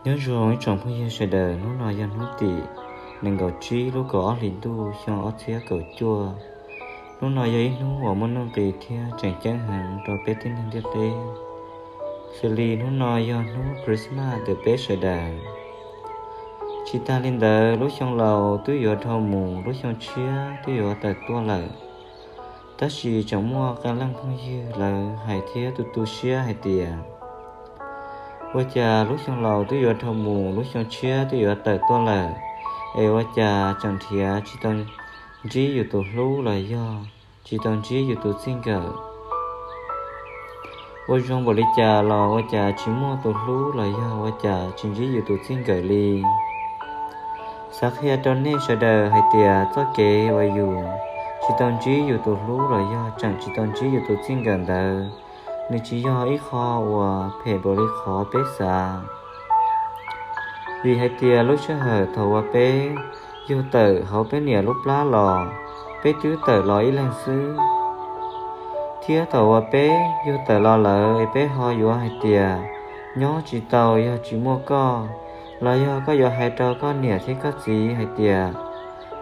Nyob zoo ib tsoom phooj ywg sawv daws, hnub no yog hnub tim nees nkaum tsib lub kaum ob hlis ntuj xyoo ob txhiab kaum cuaj. Hnub no yog ib hnub uas muaj nuj nqis thiab tseem ceeb heev rau peb tib neeg ntiaj teb, xws li hnub no yog hnub Christmas ntawm peb sawv daws. Tsis tas li ntawd, lub xyoo laus twb yuav dhau mus, lub xyoo tshiab twb yuav tawm tuaj lawm. Tab sis tseem muaj qee leej phooj ywg lawv hais thiab tu tu siab hais tias, ua cas lub xyoo laus twb yuav dhau mus, lub xyoo tshiab twb yuav tawm tuaj lawm, es ua cas tseem nrhiav tsis tau ntsib yus tus hlub los yog tsis tau ntsib yus tus txij nkawm? Ua zoo npaum li cas los ua cas tsis muaj tus hlub los yog ua cas tsis ntsib yus tus txij nkawm li? Xav qhia rau nej sawv daws hais tias txoj kev uas yus tsis tau ntsib yus tus hlub los yog tseem tsis tau ntsib yus tus txij nkawm ntawd, nws tsis yog ib qho uas phem npaum li qhov peb xav. Vim hais tias lub sij hawm thaum uas peb yug tawm hauv peb niam lub plab los, peb twb tawm los ib leeg xwb. Thiab thaum uas peb yug tawm los lawm es peb ho yuav hais tias nyob tsis tau yog tsis muaj koj, los yog koj yuav hais rau koj niam thiab koj txiv hais tias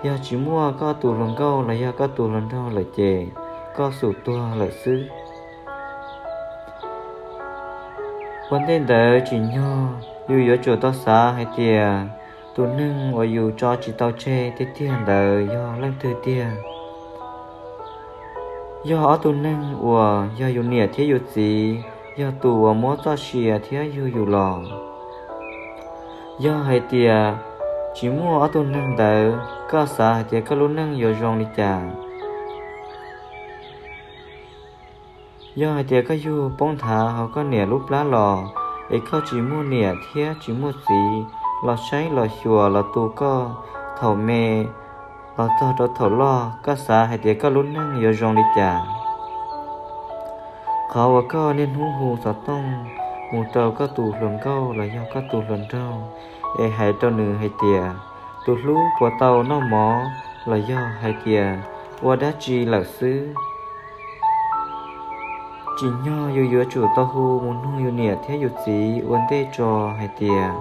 yog tsis muaj koj tus hluas nkauj los yog koj tus hluas nraug lawm ces koj xum tuag lawm xwb. Ua ntej ntawd tsim nyog yus yuav tsum tau xav hais tias tus neeg uas yus tso tsis tau tseg tiag tiag ntawd yog leej twg tiag. Yog ob tug neeg uas yog yus niam thiab yus txiv, yog tus uas muab txoj sia thiab yug yus los. Yog hais tias tsis muaj ob tug neeg ntawd, koj xav hais tias koj lub neej yuav zoo li cas? Yog hais tias koj yug poob nthav hauv koj niam lub plab los, es koj tsis muaj niam thiab tsis muaj txiv los saib los xyuas los tu koj thaum me los txog rau thaum loj, koj xav hais tias koj lub neej yuav zoo li cas? Qhov uas koj niaj hnub hu xov tooj mus rau koj tus hluas nkauj los yog koj tus hluas nraug, es hais rau nws hais tias tus hlub puas tau noj mov los yog hais tias ua dab tsi lawm xwb. Tsim nyog yus yuav tsum tau hu mus nug yus niam thiab yus txiv ua ntej tso hais tias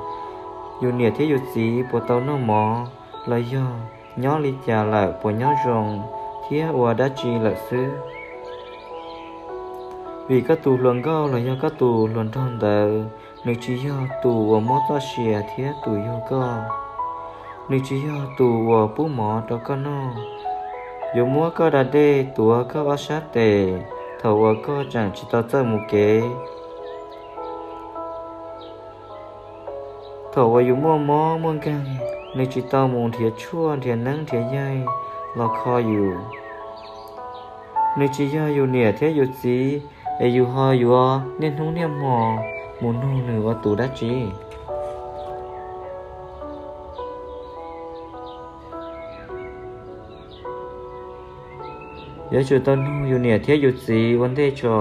yus niam thiab yus txiv puas tau noj mov los yog nyob li cas lawm, puas nyob zoo thiab ua dab tsi lawm xwb. Vim koj tus hluas nkauj los yog koj tus hluas nraug ntawd, nws tsis yog tus uas muab txoj sia thiab tus yug koj. Nws tsis yog tus uas pub mov rau koj noj, yuav muab koj da dej tuav koj ob sab tes thaum uas koj tseem tsis tau txawj mus kev. Thaum uas yus muaj mob muaj nkeeg, nws tsis tau mus nrhiav tshuaj nrhiav neeb nrhiav yaig los kho yus. Nws tsis yog yus niam thiab yus txiv, es yus ho yuav niaj hnub niaj hmo mus nug nws ua tus dab tsi? Yuav tsum tau nug yus niam thiab yus txiv ua ntej tso.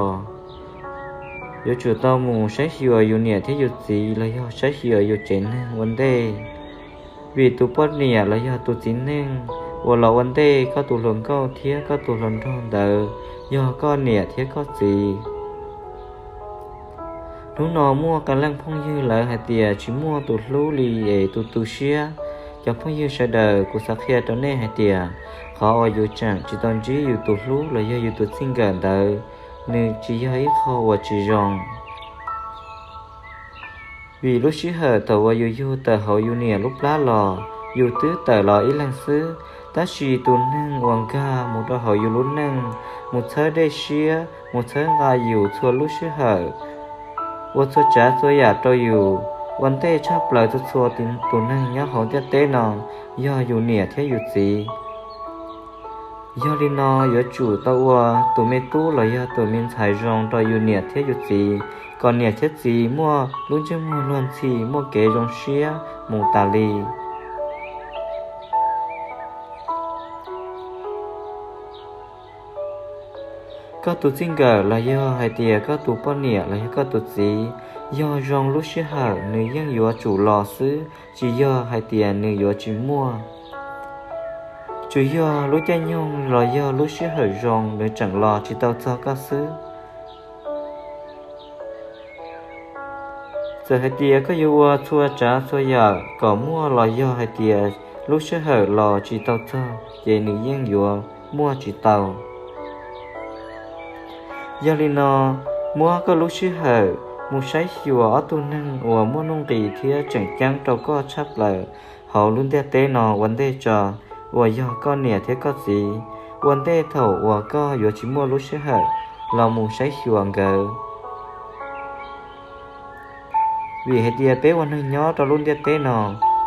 Yuav tsum tau mus saib xyuas yus niam thiab yus txiv los yog saib xyuas yus tsev neeg ua ntej. Vim tus poj niam los yog tus txiv neej uas los ua ntej koj tus hluas nkauj thiab koj tus hluas nraug ntawd yog koj niam thiab koj txiv. Hnub no muaj qee leej phooj ywg lawv hais tias tsis muaj tus hlub li es tu tu siab. Cov phooj ywg sawv daws, kuv xav qhia rau nej hais tias qhov uas yus tseem tsis tau ntsib yus tus hlub los yog yus tus txij nkawm ntawd, nws tsis yog ib qho uas tsis zoo. Vim lub sij hawm thaum uas yus yug tawm hauv yus niam lub plab los, yus twb tawm los ib leeg xwb, tab sis tus neeg uas nkag mus rau hauv yus lub neej, mus txhawb dej siab, mus txhawb nqa yus txhua lub sij hawm, ua txhua tsav txhua yam rau yus ua ntej tshaj plaws txhua txhua tus neeg nyob hauv ntiaj teb no yog yus niam thiab yus txiv. Yog li no yuav tsum tau ua tus me tub los yog tus me ntxhais zoo rau yus niam thiab yus txiv, kom niam thiab txiv muaj lub ntsej muag luag ntxhi, muaj kev zoo siab mus tas li. Koj tus txij nkawm los yog hais tias koj tus poj niam los yog koj tus txiv, yog zoo lub sij hawm nws yeej yuav tsum los xwb, tsis yog hais tias nws yuav tsis muaj. Tsuas yog lub caij nyoog los yog lub sij hawm zoo nws tseem los tsis tau txog koj xwb. Txawm hais tias koj yuav ua txhua tsav txhua yam kom muaj los yog hais tias lub sij hawm los tsis tau txog ces nws yeej yuav muaj tsis tau. Yog li no, muab koj lub sij hawm mus saib xyuas ob tug neeg uas muaj nuj nqis thiab tseem ceeb rau koj tshaj plaws hauv lub ntiaj teb no ua ntej tso, uas yog koj niam thiab koj txiv, ua ntej thaum uas koj yuav tsis muaj lub sij hawm los mus saib xyuas nkawd. Vim hais tias peb ua neeg nyob rau lub ntiaj teb no,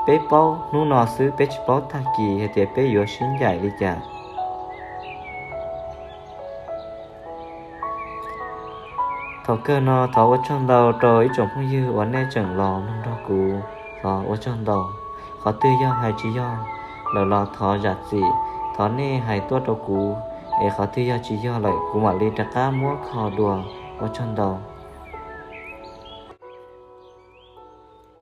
peb paub hnub no xwb, peb tsis paub tag kis hais tias peb yuav sib ncaim li cas. Thaum kawg no thov ua tsaug ntau rau ib tsoom phooj ywg uas nej tseem los mloog nrog kuv, thov ua tsaug ntau. Qhov twg yog hais tsis yog lawm los thov zam txim, thov nej hais tuaj rau kuv, es qhov twg yog tsis yog lawm kuv mam li rov qab muab kho dua. Ua tsaug ntau.